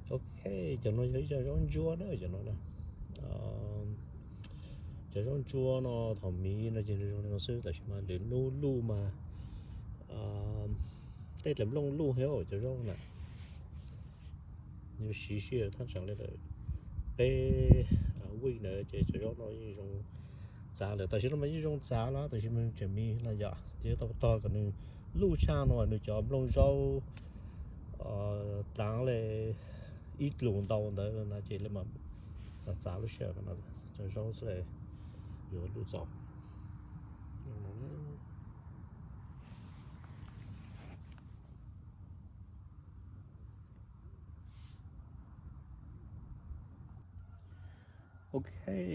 Ok, cov no yog ib co zaub ntsuab na, cov no na. Cov zaub ntsuab no thaum miv no ces nws zoo li no xwb, tab sis mas lwm hnub luj mas tej daim nplooj luj thiab cov zaub na. Nws siv sij hawm thaj tsam li ntawm peb week ntawd ces cov zaub no yeej zoo txav lawm. Tam sim no mas yeej zoo txav na, tab sis mas tseem miv no yom, ces tau tog kom nws luj tshaj no nws cov nplooj zaub dlaav li ib dlus ntau ntawd na ces li mas txav lub sij hawm no cov zaub xwb yuav luj txaus. Ok,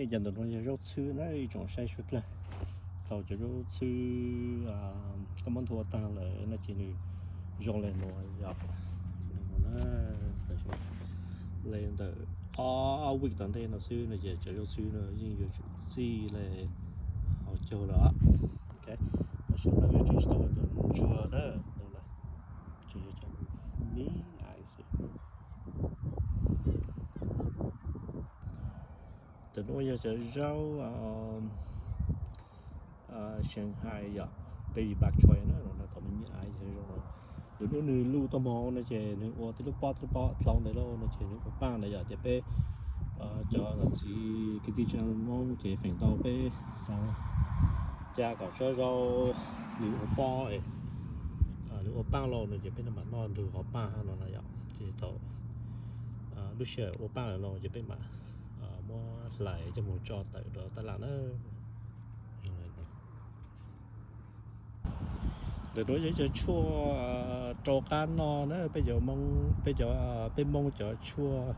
cov ntawm no yog zaub txhwb na, ib tsoom saib suav dlawg. Thaum cov zaub txhwb koj muab nthua tag lawm no ces nws zoo li no yom. Li ntawm ob week tom ntej no xwb no ces cov zaub txhwb no yeej yuav tsum txij li hauv caug lawm. Ok, tam sim no yuav tsis tau cov ntsuag na, tseem yog cov miv xwb. Cov no yog cov zaub Shanghai yom, baby bok choy na, thaum me nyuam yaus zoo. Lwm hnub nws luj tau hmo no ces nws ua tib lub pob tib lub pob dlhau ntawd lauj no ces nws ua paaj ntawd yom, ces peb cov niam txiv kwv tij neej tsa Hmoob ces feem ntau peb xav ca kom tsob zaub nws ua pob, nws ua paaj lauj no ces peb mam noj nrug qhov paaj no na yom. Ces thaum lub sij hawm ua paaj lawm no ces peb mam muab hlais coj mus tso tawm rau taj laj na. Ntawm no yog cov tshuaj rau qab noj na, peb cov, peb cov, peb Hmoob cov tshuaj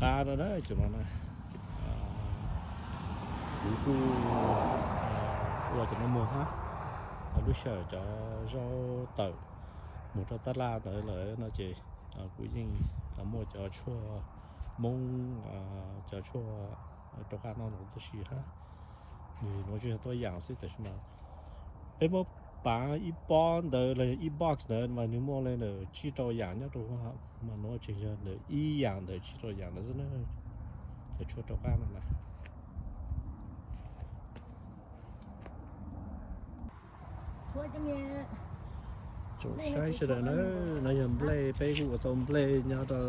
qab no na, cov no na. Kuv kuj ua cov no muag hab, lub sij hawm cov zaub tawm mus rau taj laj ntawd lawm no ces kuv yeej muaj cov tshuaj Hmoob, cov tshuaj rau qab noj no tib si hab. Nws nuav tsuas yog tuab yaam xwb tab sis mas peb muab paav ib pob ntawd los yog ib box ntawd mas nws muaj li ntawm tsib rau yaam nyob rau mas nuav tseem yog ntawm ib yaam ntawm tsib rau yaam ntawd xwb na. Cov tshuaj rau qab no na. Tsoom saib sawv daws na, no yog nplej, peb kuj ua tau nplej nyob rau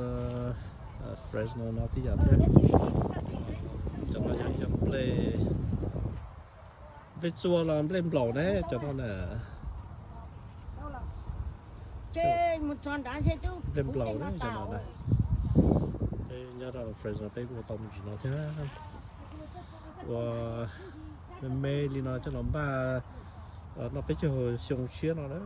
Fresno no tib yam thiab. Cov no yog cov nplej, nplej txua los nplej nplaum ne cov no na. Nplej nplaum ne cov no na. Nyob rau Fresno peb kuj ua tau me ntsis no thiab. Ua me me li no coj los npaj noj peb caug xyoo tshiab no na.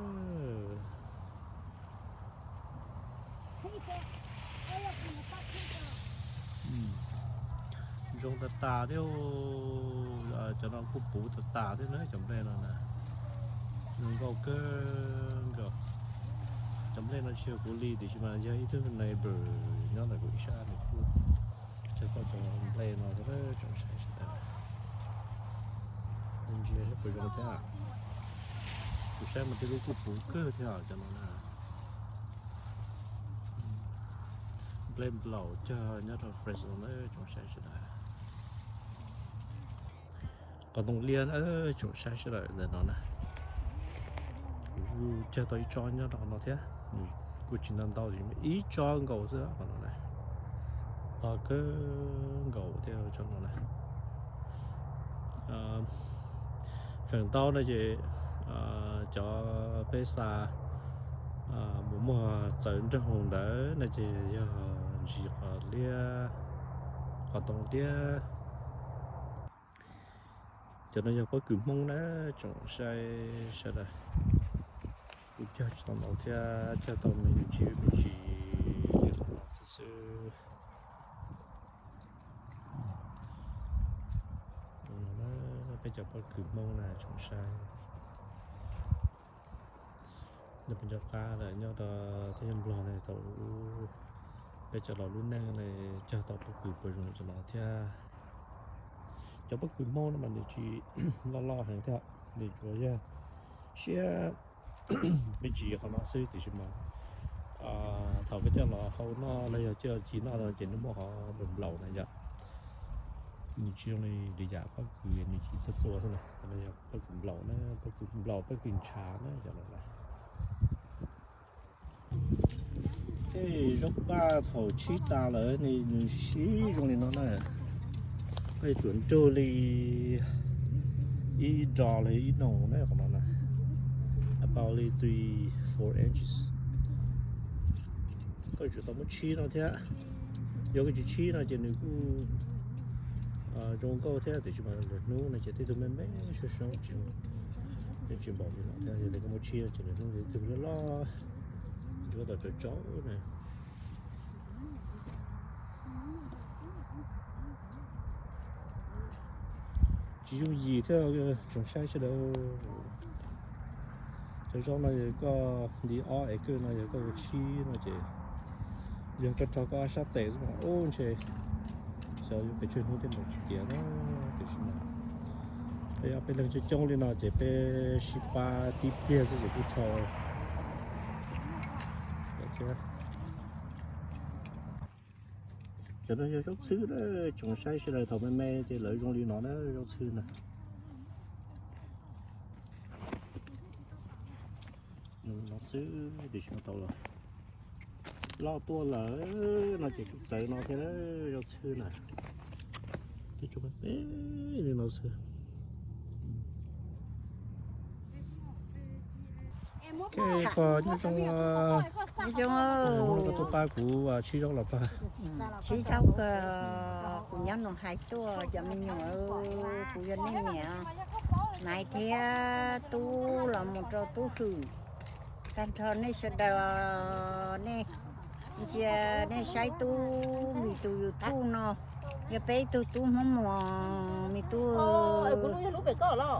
Zoo tas tas thiab, cov no kuj puv tas tas thiab na cov nplej no na. Zoo nkauj kawg nkaus. Cov nplej no tsis yog kuv li tiam sis mas yog ib tug neighbor nyob ntawm kuv ib sab nws kuj cog tau cov nplej no rau tsoom saib sawv daws ntsia saib puas zoo thiab. Kuv saib mas tej lub kuj puv kawg thiab cov no na. Nplej nplaum cog nyob rau Fresno na tsoom saib sawv daws. Qhov ntoo liab na tsoom saib sawv daws ntawm no na. Kuv cog tau ib tsob nyob rau qhov no thiab, nws kuj tsis ntau ntau, ib tsob nkaus xwb qhov no na. Qhov kawg nkaus thiab tsob no na. Feem ntau no ces cov peb xa mus muag txawv nroog ntawd no ces yog ntsis qhov liab, qhov ntoo liab. Cov no yog pob kws Hmoob na tsoom saib sawv daws. Kuv cog tsis tau ntau thiab, cog tau me ntsis me ntsis li qhov no xwb xwb. Peb cov pob kws Hmoob na tsoom saib. Nyob peb cov qab lawm nyob rau teb chaws Nplog ne tau peb cov laus lub neej ne cog tau pob kws puas zoo cov no thiab. Cov pob kws Hmoob no mas nws tsis loj loj heev thiab, nws tsuas yog siab me ntsis qhov no xwb tiam sis mas Thaum peb coj los hau noj los yog coj ci noj no ces nws muaj qhov nplaum nplaum na yom. Nws tsis zoo li lwm yam pob kws nws ci txhua txhua xwb na, no yog pob kws nplaum na, pob kws nplaum pob kws ntshav na yom no na. Tej zaub paj thaum tshib tas lawm nws sib zoo li no na. Koj yuav tsum nrug li ib dos los ib noog na qhov no na, about li three four inches. Koj yuav tsum tau muab tshib no thiab. Yog koj tsis tshib no ces nws kuj zoo nkauj thiab, tiam sis mas lwm hnub no ces tej tug me me sab sab tsis npaum li no thiab, yog li koj muab tshib no ces lwm hnub tej tug loj loj, tsis muab tau tsaus tsaus na. Tsis yooj yim thiab, tsoom saib sawv daws. Cov zaub no yog koj nti ob acre no yog koj ua tshib no ces yog koj rho koj ob sab tes xwb mas ub ntshe xyov yuav pes tsawg hnub thiaj mus tsis tiav na. Tiam sis mas peb ob peb leeg coob coob li no ces peb sib pab tib pliag xwb ces kuj rho. Cov no yog zaub txhwb na, tsoom saib sawv daws thaum me me ces lawv zoo li no na zaub txhwb na. Zoo li no xwb tiam sis mas tau los loj tuaj lawm no ces kuj txawv no thiab zaub txhwb na. Twb tsuas me me li no xwb. Koj nyob zoo, zoo koj tuaj pab kuv tshib zaub los pab. Tshib zaub, kuv nyob Noom Hais tuaj cov me nyuam, kuv yog nej niam Maiv thiab tub los mus rau tub Hwm, tag nrho nej sawv daws, nej ntsia, nej saib tub Npis tus YouTube no, yog peb ib tug tub Hmoob Muas me tub,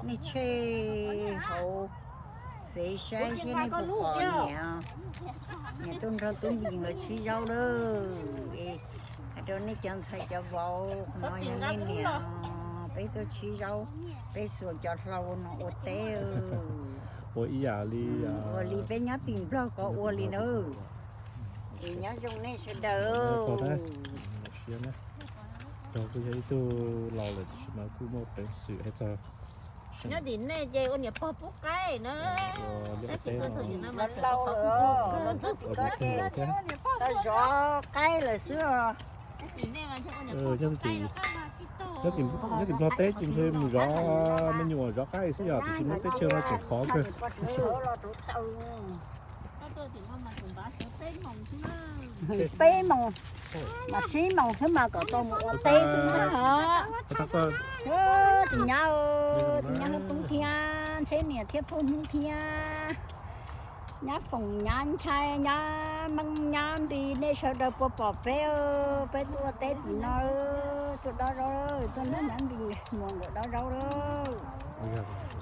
nej tshem hauv fev saib seb nej puas pom niam, niam tuaj nrog tub Npis nkawd tshib zaub lawm. Hais rau nej cov ntxhais cov vauv, qhov no yog nej niam, peb tuaj tshib zaub, peb xuas cov hlau no ua teb. Ua ib yam li, ua li peb nyob tim Nplog ko ua li na. Es nyob zoo nej sawv daws. Kuj yog ib tug laus lawm tiam sis mas kuj muaj peev xwm hais txog. Nyob tim nej ces ua niam pog pub qaib na. Tab sis ko txog nim no mas tsis laus lawm, tau zov qaib lawm xwb os. Nyob tim Nplog teb ces ntshe mus zov me nyuam zov qaib xwb yog tiam sis muaj teb chaws no tseem khov kawg. Peb moos mas tsib moos xwb mas kom tau mus ua teb xwb na. Tim nyab, tim nyab Hmoob Poob thiab ntxheb niam thiab phooj ywg thiab nyab Foom nyab Nchai nyab Meej nyab Npis, nej sawv daws puas pom peb, peb tuaj ua teb tim no, tuaj dob zaub, tuaj nrog nyab Npis muas nkawd dob zaub lawm.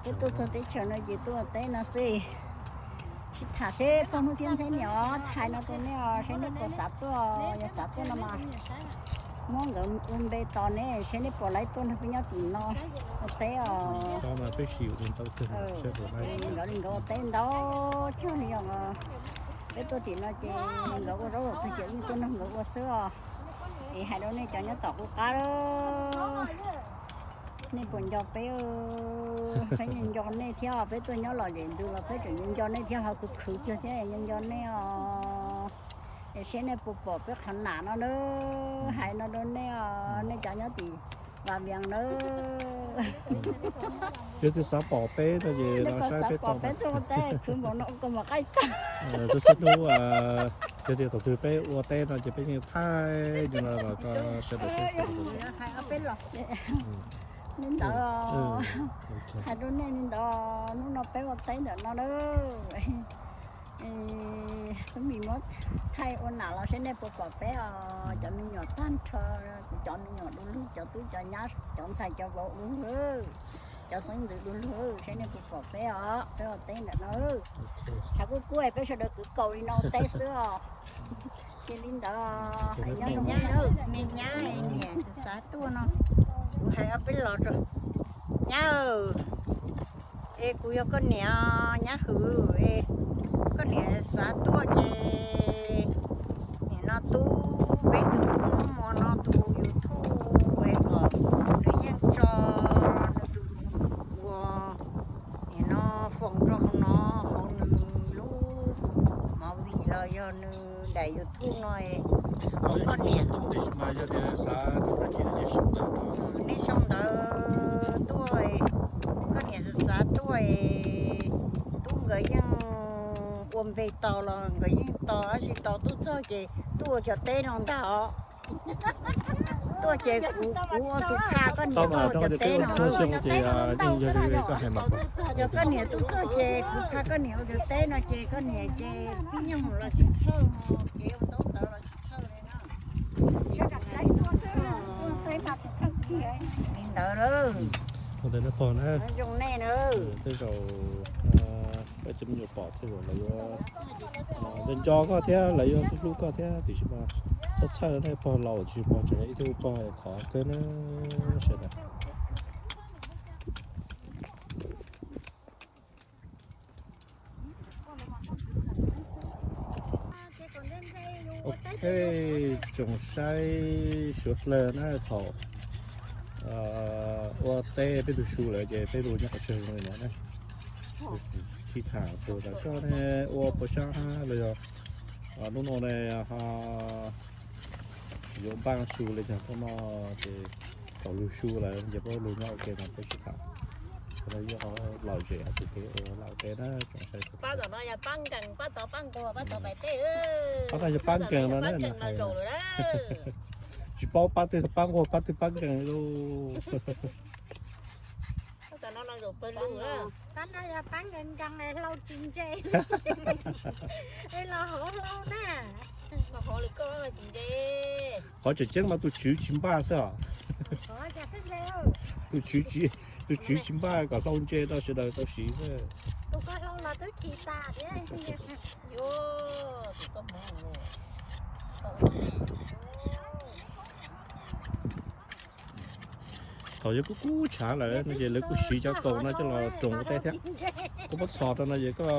Peb tuaj txog teb chaws no ces tuaj ua teb no xwb. Sib tham seb phooj ywg thiab ntxheb niam os, thaij no rau nej os, seb nej puas xav tuaj, yog xav tuaj no mas muab nkawd ua npe tos ne, seb nej puas laib tuaj nrog peb nyob tim no ua teb os. Nkawd li nkawd ua teb ntau tsuag li os. Peb tuaj tim no ces nkawd ua zaub los tag ces yeej tuaj nrog nkawd ua xwb os. Es hais rau nej cov nyob tom qub qab, nej puas nco peb? Peb nco nco nej thiab, peb tuaj nyob los zem ntws los peb tseem nco nco nej thiab, ho khwv khwv cuag thiab nco nco nej os. Es seb nej puas pom peb qhov nam no na, hais no rau nej os, nej cov nyob tim Vaj Vias na. Yog tias xav pom peb no ces los saib peb tau, peb tuaj ua teb khwv npaum no ua kua muag qaij tag. Xub xub hnub yog tias thaum twg peb ua teb no ces peb yeej thaij li no los rau sawv daws saib. Li ntawd, hais rau nej li ntawd, hnub no peb ua teb ntawm no na. Tub Npis muab thaij ua nam los seb nej puas pom peb os, cov me nyuam tag nrho, kuv cov me nyuam du lug, cov tub cov nyab, cov ntxhais cov vauv du lug, cov xeeb ntxwv du lug, seb nej puas pom peb os, peb ua teb ntawm no. Tshav kub kub peb sawv daws kwv kaus li no ua teb xwb os. Ces li ntawd, me nyab niam tsis xav tuaj no, kuv hais ob peb los rau nyab. Es kuv yog koj niam nyab Hwm, es koj niam xav tuaj ces Kuj no, koj niam, neb sau ntawv tuaj, koj niam xav xav tuaj, tub nkawd yeej ua npe tos los nkawd yeej tos, tab sis tos tuaj txog ces tuaj ua cov teb no ntag os. Tuaj ces kuv, kuv ua tus pha koj niam tuaj ua cov teb no. Yog koj niam tuaj txog ces kuv pha koj niam ua cov teb no ces koj niam ces pib nyob mus los sib txhawj, kev ua ntaub ntawv los sib txhawj li na. Li ntawd na. Zoo nej na. Tej zaum peb cov me nyuam pom tej zaum lawv yuav nco nco koj thiab lawv yuav hlub hlub koj thiab, tiam sis mas txhob txhawj, nej pog laus tiam sis pog tseem ib tug pog khov kawg na, sawv daws. Ok, tsoom saib suav dlawg na, thaum ua teb peb tug su lawm ces peb lug nyob qhov tsawg zoo li no na. Sib tham txog tas koj ne ua puas sab hab los yog hnub no ne ho yuav npaj su li cas koj no ces thaum lug su lawm ces peb lug nyob ua ke no peb sib tham. Qhov no yog laus zem hab tus kev ua laus teb na tsoom saib. Pab tom no yog pab nkees, pab tod pab nquag, pab tod pab teb. Pab no yog pab nkees no na. Tsis paub pab twg pab nquag pab twg pab nkees lauj. Pab no yog pab nkees nkees hlau tsis ntse. Los hauv hlau na. Qhov tseem ceeb mas tus tswv tsis npaj xwb os. Tus tswv tsis, tus tswv tsis npaj kom hlau ntse rau sawv daws tau siv xwb. Thaum yog kub kub tshav lawm no ces lawv kuj siv cov kaus no coj los roos ua teb thiab. Koj muab txhos rau no ces koj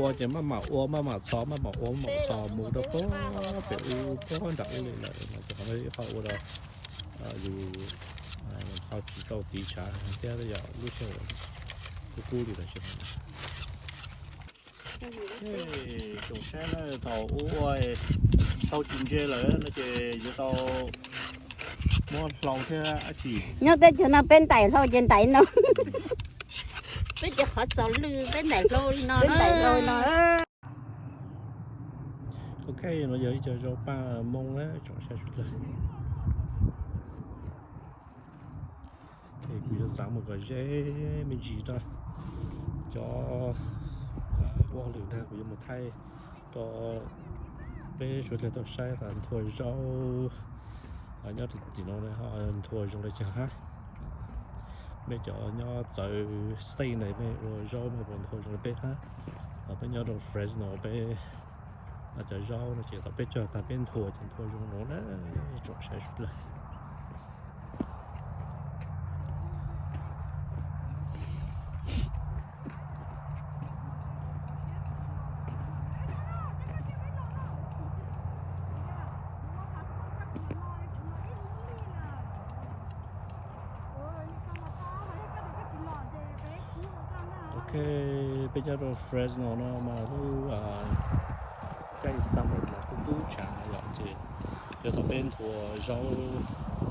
ua ces maj mam ua maj mam txhos, maj mam ua maj mam txhos mus rau pem ub, pem nram ub li lawm no ces qhov no ib qho ua rau yus ho tsis tau tiv tshav thiab yog lub sij hawm kub kub li tam sim no. Tsoom saib na, thaum ua ua tau tsis ntse lawm no ces yuav tau muab hlau thiab dab tsi. Nyob teb chaws no peb ntaim hlau ces ntaim no. Peb cov qhov txos lwj peb ntaim hlau li no, peb ntaim hlau no. Ok, no yog ib co zaub paj moo na tsoom saib sawv daws. Ces kuv yuav txav mus kom ze me ntsis rau cov ua hauj lwm ntag, kuv yuav mus thaij rau peb suav dlawg tau saib tas nthua zaub nyob rau tim no nthua zoo li cas hab. Mej cov nyob txawv state na mej ua zaub mej puas nthua zoo li peb hab? Peb nyob rau Fresno peb cov zaub no ces thaum peb cog tag peb nthua ces nthua zoo no na tsoom saib sawv dlawg. Ok, peb nyob rau Fresno no mas lub caij summer mas kuj kub tshav yom, ces yog thaum peb nthua zaub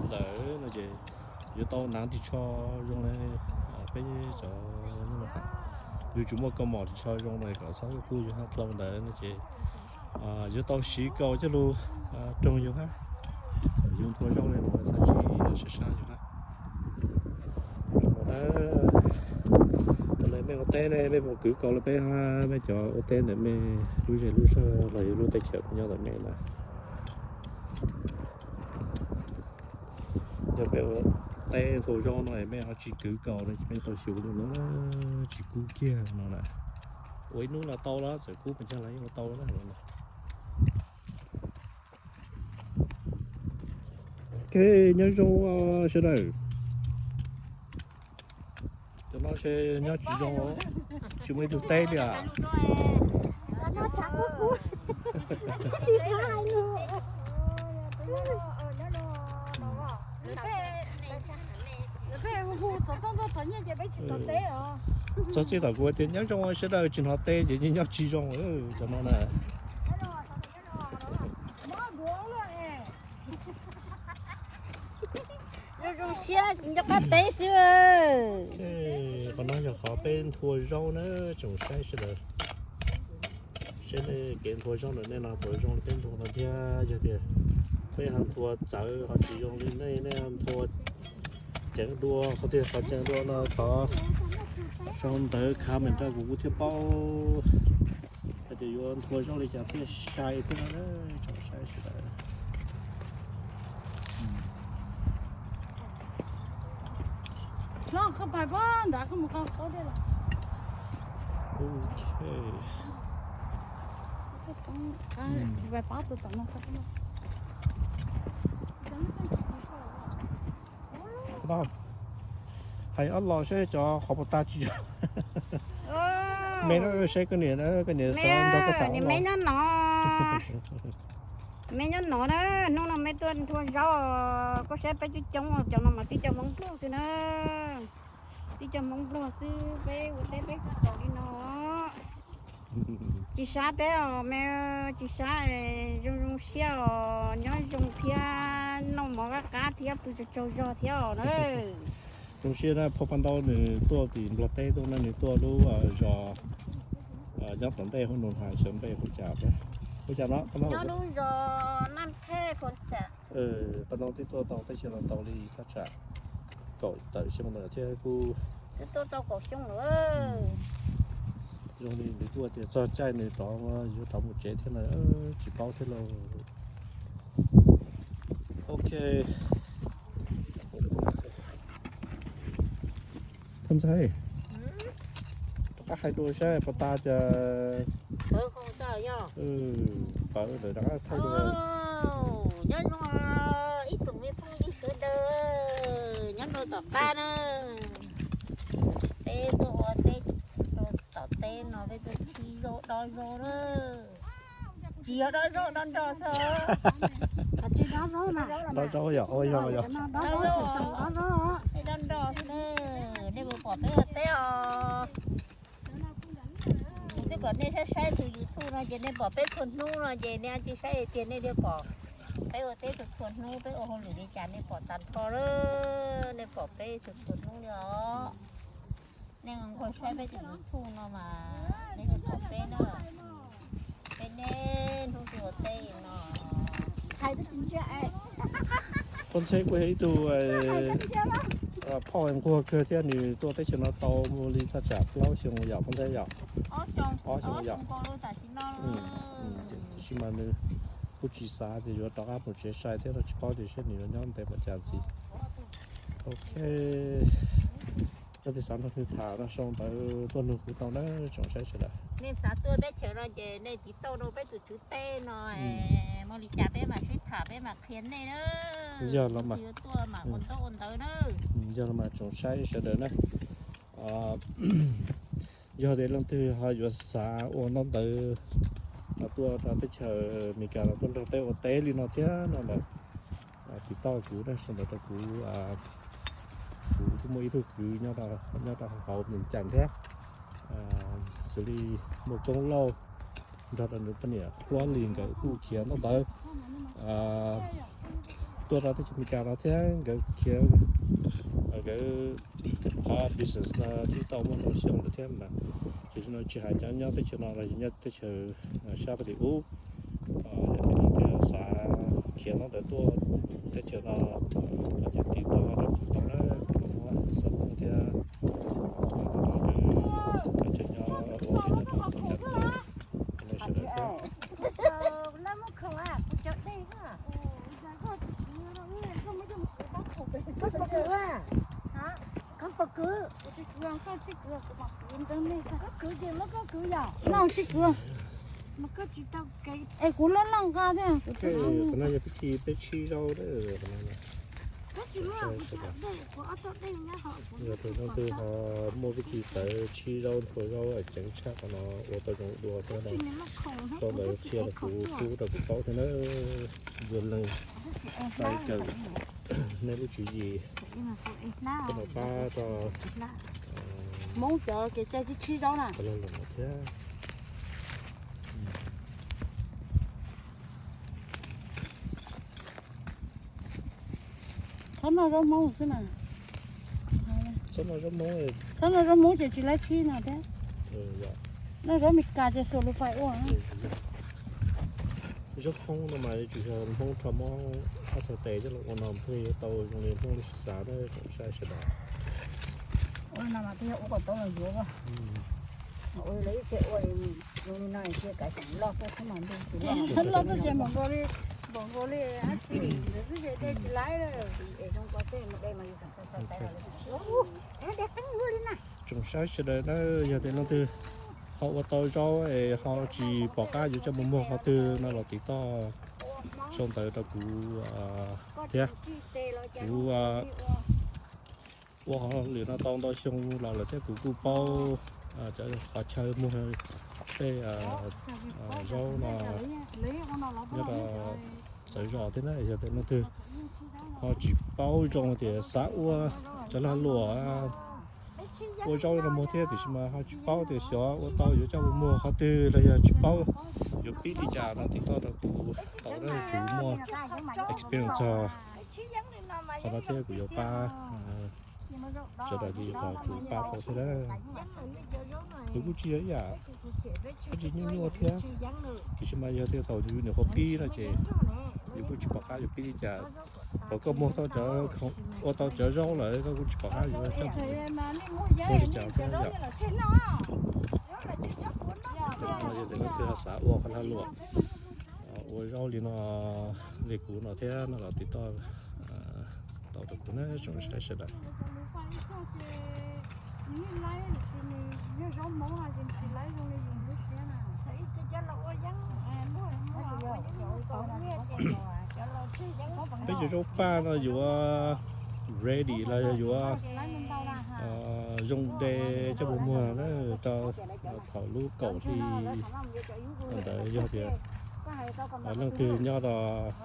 ntawd no ces yuav tau hnav ris tsho zoo li peb cov, yuav tsum muaj kaus mom ris tsho zoo no kom txhob kub yus hab dlau ntawd no ces yuav tau siv kaus coj lug roog yus hab. Yus nthua zaub li no txhob tsis sab sab yus hab. Zoo no na, thaum no mej ua teb ne mej puas kwv kaus li peb hab? Mej cov ua teb ntawm mej lub zej lub zog los yog lub teb chaws koj nyob ntawm mej na. Yog peb ua teb nthua zaub no es mej ho tsis kwv kaus no ces mej tau xyuas li no tsis kub kiag no na. Ua ib hnub los tau los txawm kub pes tsawg los yeej ua tau na. Ok, nyob zoo sawv daws. Cov no ntshe nyob tsis zoo, tsis muaj ib tug teb li as. Txog txij thaum kuv tias nyob zoo sawv daws tsis hnov teb ces yeej nyob tsis zoo cov no na. Zoo zoo siab tsis nco qab teb xwb. Qhov no yog qhov peb nthua zaub na, tsoom saib sawv daws. Seb nej kev nthua zaub ntawm nej no puas zoo li peb nthua no thiab. Yog tias peb ho nthua txawv ho tsis zoo li nej, nej ho nthua ceev dua qhov twg, qhov ceev dua no thov sau ntawv comment rau kuv, kuv thiaj paub hais tias yuav nthua zaub li cas thiaj sai thiab no na, tsoom saib sawv daws. Hais ob los seb cov qhov puas tag tsis yog. Me no seb koj niam, koj niam xav nrog koj tham ob los. Me nyob no, me nyob no na, hnub no me tuaj nthua zaub, koj saib peb coob coob, cov no mas tib co Hmoob Nplog xwb na. Tib co Hmoob Nplog xwb, peb ua teb peb kaus li no. Tsis sab teb os me, tsis sab, zoo zoo siab os, nyob zoo thiab noj mov qab qab thiab pw tsaug tsaug zog thiab os na. Zoo siab na, phauj Paj Ntaub nws tuaj tim Nplog teb tuaj na, nws tuaj lub zos nyob tom ntej hauv Nus Hais, xyov npe hu cas, hu cas no, nyob lub zos Naj Thej Phoos Xas. Paj Ntaub twb tuaj tau teb chaws no tau li thaj tsam kaum tawm xyoo lawm thiab kuj, twb tuaj tau kaum xyoo lawm. Zoo li nws tuaj tias txog caij nws rov yuav rov mus tsev thiab na, tsis paub thiab lauj. Ok. Thaj Ntxhais, rov qab hais dua saib puas tas cas. Pawv lawm rov qab thaij dua. Nyob zoo ib tsoom me phooj ywg sawv daws nyob rau tom qab na. Peb tuaj ua teb rau tom teb no peb tuaj sib zaub dob zaub na. Tsis yog dob zaub dob nroj xwb. Dob zaub yom, ua yog yog. Dob nroj xwb na. Nej puas pom peb ua teb os? Kuv twb kom nej saib saib tus YouTube no ces nej pom peb txhua hnub no ces nej tsis saib tias nej thiaj pom peb ua teb txhua txhua hnub, peb ua hauj lwm li cas nej pom tag nrho, nej pom peb txhua txhua hnub li os. Nej nquag saib peb tus YouTube no mas nej thiaj pom peb na. Peb niaj hnub tuaj ua teb no. Phooj Ntxheb kuj yog ib tug phauj nquag kawg thiab, nws tuaj teb chaws no tau muaj li thaj tsam plaub xyoo yom Phooj Ntxheb yom? Ob xyoo yom. Tiam sis mas nws kuj tsis xav tias yuav rov qab mus tsev sai thiab no, tsis paub tias seb nws yuav nyob ntev npaum cas ntxiv. Ok. Koj tsis xav nrog nws tham no sau ntawv tuaj nug kuv tau na tsoom saib sawv daws. Nej xav tuaj teb chaws no ces nej tiv tauj rau peb tus tswv teb no, muaj li cas peb mam sib tham peb mam qhia nej na. Yog los mas, tuaj mam ua ntaub ua ntawv na. Yog los mas tsoom saib sawv daws na. Yog tias leej twg ho yuav xav ua ntaub ntawv tuaj rau teb chaws Amelikas no tuaj nrog peb ua teb li no thiab no lawm, tiv tauj kuv na, sau ntawv rau kuv. Kuv kuj muaj ib tug kwv nyob rau hauv Vias Cas thiab, xws li muaj Koob Lauj nrog rau nws poj niam Hluab Lis, nkawd kuj khiav ntaub ntawv tuaj rau teb chaws Amelikas no thiab, nkawd khiav, nkawd qhov business no twb tau muaj ntau xyoo lawm thiab mas, tiam sis no tsis hais cov nyob teb chaws no los yog nyob teb chaws sab pem tim ub, yog tias leej twg xav khiav ntaub ntawv tuaj teb chaws no los ces tiv tauj rau kuv tau na, kuv muab xov tooj thiab teb chaws nyob ua teb nyob rau teb chaws no sawv daws thiab. Koj pom kwv, koj kwv ces muab koj kwv yom, no tsis kwv. Es kuv loj loj nqa thiab. Qhov no yog pib ki peb tshib zaub. Yog tus leej twg ho muaj pib ki tawv tshib zaub nthua zaub ceev tshaj qhov no ua tau zoo dua thiab no, sau ntawv qhia rau kuv pub rau kuv paub thiab na. Dua leej sai kawm nej lub tswv yim, pab rau Hmoob cov kev cai tshib zaub na. Thiab. Txhob noj zaub Hmoob xwb na. Txhob noj zaub Hmoob, txhob noj zaub Hmoob ces tsis laib tshib no thiab. Noj zaub Meskas ces xuas lus fais ua. Zaub Hmoob no mas yuav tsum yog Hmoob rho mob ob txhais tes coj los ua no thiaj yuav tau zoo li Hmoob lub siab xav na tsoom saib sawv daws. Ua no mas twb yog ua kom tau los yuav. Ua lawv ib txhia ua zoo li no thiaj kav xyeem loj tuaj xwb mas ntuj tsis loj. Loj tuaj ces npaum nkaus li, npaum nkaus li ab tsi ntawd xwb ces de tsis laib lawm. Es zoo ko tej mus de mas yus kam txog txog tais los de qeeb ua li na. Tsoom saib sawv daws na, yog tias leej twg ho ua tau zaub es ho tsis pom qab yuav coj mus muag qhov twg no los tiv toj sau ntawv rau kuv thiab. Kuv ua hauj lwm no tau ntau xyoo los lawm thiab kuv kuj paub cov qhov chaw muag tej zaub no nyob rau txawv zos thiab na. Yog tias leej twg ho tsis paub zoo tias xav ua cov lag luam ua zaub no muag thiab tiam sis mas ho tsis paub tias xyov ua tau yuav coj mus muag qhov twg los yog tsis paub yuav pib li cas no tiv toj rau kuv tau na, kuv muaj experience txog qhov no thiab kuv yuav pab sawv daws li qhov kuv pab tau thiab na. Nws kuj tsis yog ib yam dab tsi nyuaj nyuaj thiab, tiam sis mas yog tias thaum yus nyuam qhuav pib no ces yus kuj tsis pom qab yuav pib li cas. Thaum koj muag tau cov, ua tau cov zaub lawm koj kuj tsis pom qab yuav coj mus muag li cas thiab yom. Yog tias leej twg ho xav ua qhov lag luam ua zaub li no li kuv no thiab no los tiv toj tau rau kuv na tsoom saib sawv daws. Peb cov zaub paj no yuav ready los yog yuav zoo de coj mus muag na rau thaum lub kaum hli ntawd yog tias leej twg nyob rau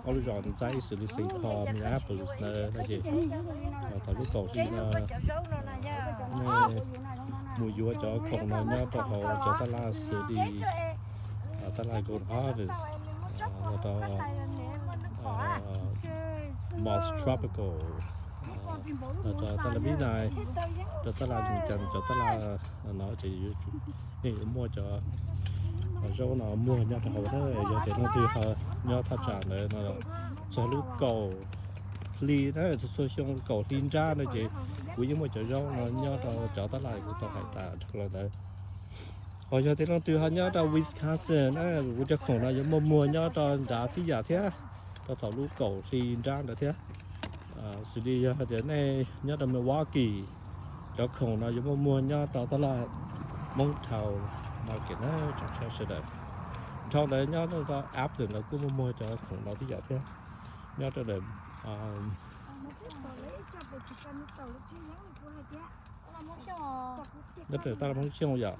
ob lub zos ntxaib xws li Saint Paul, Minneapolis ntawd no ces thaum lub kaum hli no nej mus yuav cov khoom no nyob rau hauv cov taj laj xws li taj laj Golden Harvest, los rau Moss Tropical, los rau taj laj Vib Nais, rau taj laj Vim Cas, cov taj laj no ces yuav tsum nej yuav muaj cov zaub no muag nyob rau hauv na. Yog tias leej twg ho nyob thaj tsam ntawd no txog lub kaum hli na, txhua txhua xyoo kaum hli nrab no ces kuv yeej muaj cov zaub no nyob rau cov taj laj kuv tau hais tas dhau los ntawd. Ho yog tias leej twg ho nyob rau Wisconsin na, kuv cov khoom no yuav muaj muag nyob rau nrad tib yam thiab, rau thaum lub kaum hli nrab ntawd thiab. Xws li yog hais tias nej nyob rau Milwaukee, cov khoom no yuav muaj muag nyob rau taj laj Hmoob Town Market na tsoom saib sawv daws. Dhau ntawd nyob rau Abilene los kuj muaj muag cov khoom no tib yam thiab. Nyob rau ntawm nyob rau taj laj Hmoob Xyooj yom,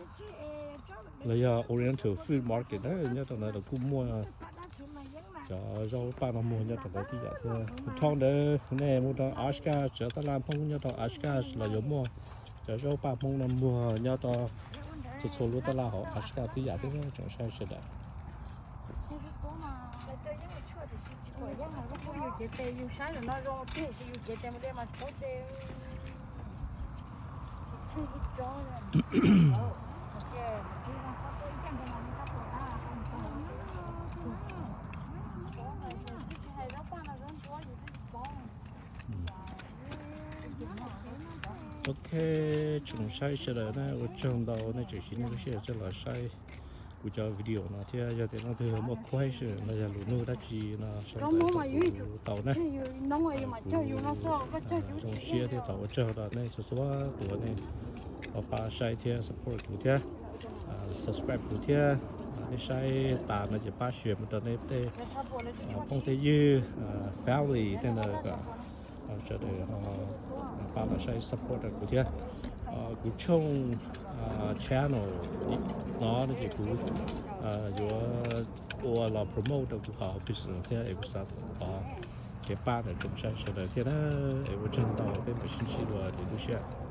los yog Oriental Food Market na, nyob rau ntawd los kuj muaj cov zaub paj no muag nyob rau ntawd tib yam thiab. Dhau ntawd nej mus rau Oshkosh, cov taj laj Hmoob nyob rau Oshkosh los yuav muaj cov zaub paj Hmoob no muag nyob rau txhua txhua lub taj laj hauv Oshkosh tib yam thiab tsoom saib sawv daws. Ok, tsoom saib sawv daws na, ua tsaug ntau nej tseem siv nej lub sij hawm coj los saib kuv cov video no thiab. Yog tias leej twg muaj question los yog lus nug dab tsi no sau ntawv rau kuv tau na. Kuv zoo siab thiab tau ua tsaug rau nej txhua txhua tus nej ho pab saib thiab support kuv thiab subscribe kuv thiab. Nej saib tas no ces pab share mus rau nej tej phooj tej ywg, family tej ntawd kom sawv daws ho pab los saib support rau kuv thiab. Kuv tshooj channel no no ces kuv yuav ua los promote rau kuv qhov business thiab es kuv xav thov kev pab ntawm tsoom saib sawv daws thiab na. Es ua tsaug ntau, peb mam sib ntsib dua lwm lub sij hawm.